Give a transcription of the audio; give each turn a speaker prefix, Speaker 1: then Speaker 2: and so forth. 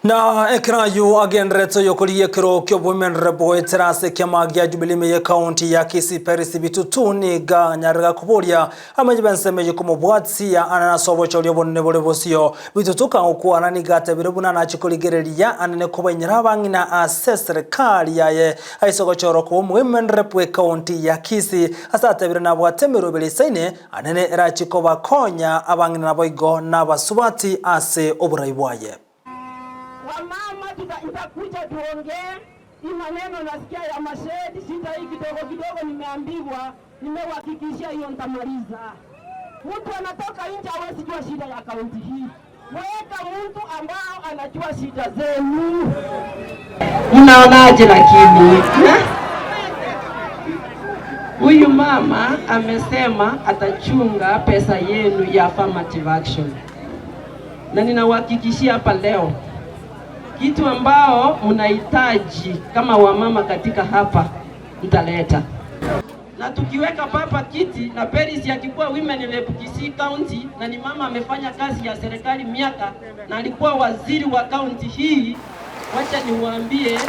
Speaker 1: Na ekerayo agendereto yokoriye kero kyo women rep goetera ase kiama gia Jubilee ye county ya Kisii Peris Bitutu niga nyarega kuboria amenyi benseme yokumubwatia anana obochoria obonene bore bosio. Bitutu kagokwana niga atebire buna nachikorigereria anene kobainyera abang'ina ase serikali yaye aiso gochoro kuba women rep we county ya Kisii ase atebire nabwate emeroberi isaine anene erachikobakonya abang'ina naboigo nabasubati ase oborai bwaye.
Speaker 2: Wamama, itakuja tuongee hii maneno. Nasikia ya mashedi sita hii kidogo kidogo, nimeambiwa, nimewahakikishia hiyo nitamaliza. Mtu anatoka nje hawezi jua shida ya kaunti hii. Weka mtu ambao anajua shida zenu.
Speaker 3: Mnaonaje? Lakini huyu mama amesema atachunga pesa yenu ya affirmative action, na ninawahakikishia hapa leo kitu ambao mnahitaji kama wamama katika hapa mtaleta, na tukiweka papa kiti na Peris akikuwa women rep Kisii County, na ni mama amefanya kazi ya serikali miaka na alikuwa waziri wa kaunti hii, wacha niwaambie.